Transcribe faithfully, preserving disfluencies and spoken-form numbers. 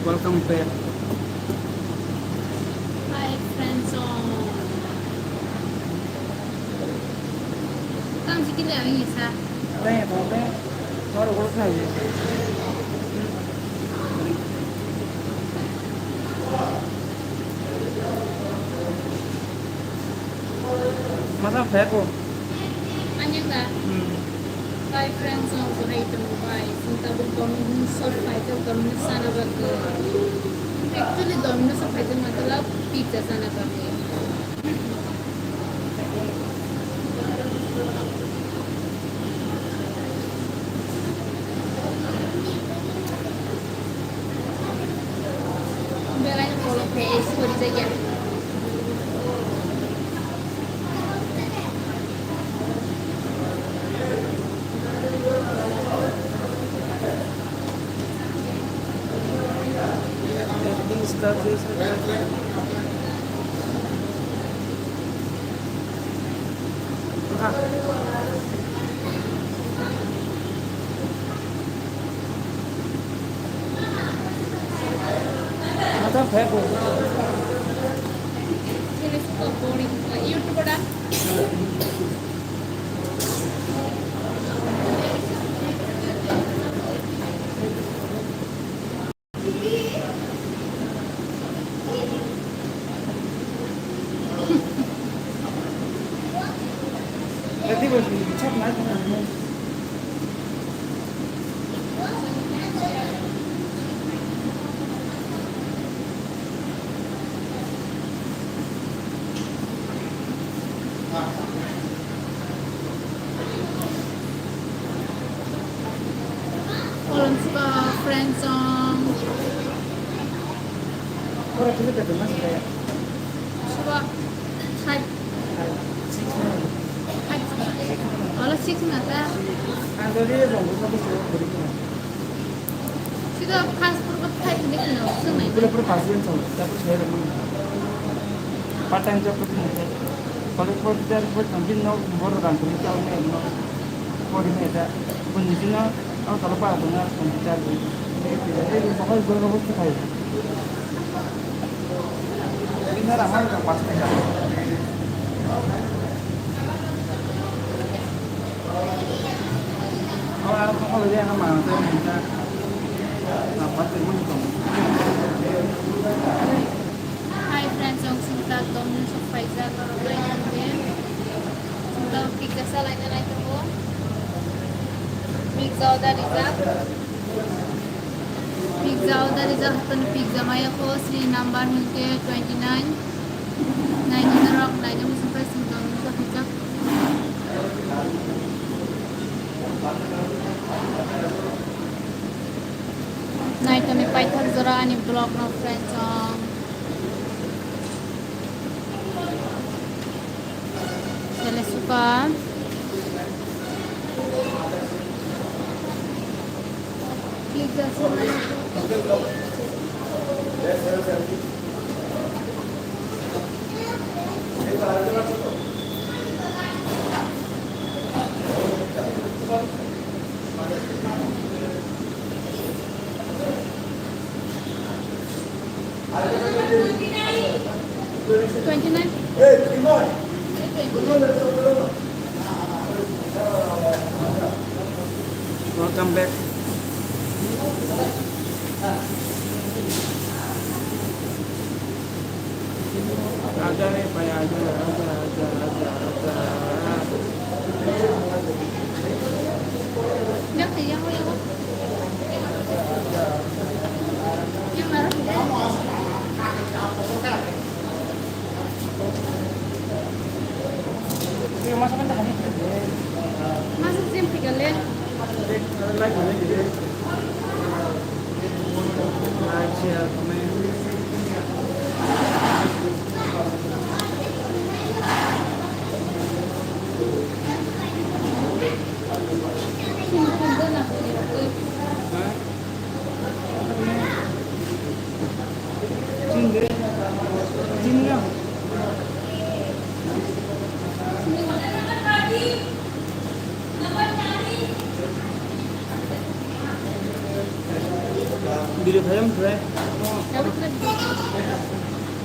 Welcome back. Hi, friends. Tang sikile ang isa. Tang ya, tang ya. Baru urut lagi. Masa feko? Anyang da? Hmm. Hi friends, ang buhai tong bai. Sinta bu domino shop pai to domino sana bagwi. Actually domino shop pai to matlab pizza sana bagwi. Belai kolok khe esi pori jaya. Kolom suka friends song. Suka five. Five. Olo six na ta. Sida first purba five ni kino sunai. Pura pura first bench song. Part time job ko tin. College por jar por tambi no bor ran por jar ne no. Por ne da. Bun ni no. Ang talo pa ko na computer. Ni ni bahai bor ko khai. Ini ramai ka pas ka. Orang apa kalau dia nama tu minta apa tu mun tu. Hi friends, ang Sinta Domino sa Pfizer norok nai tong khe. Sinta pizza sa laina nai tongo. Pizza order rijak. Pizza order rijak, hattoni pizza maya ko sri number hingke twenty nine. Nai norok nai nang muchung pai Sinta Domino sa pizza. Nai toni paithak jora ani vlog no friends song. Sele suka. Twenty nine. Welcome back. Aja re bhai, aja, aja, aja, aja, aja. Masa sih yang tiga le. Biri phaiya mkhe.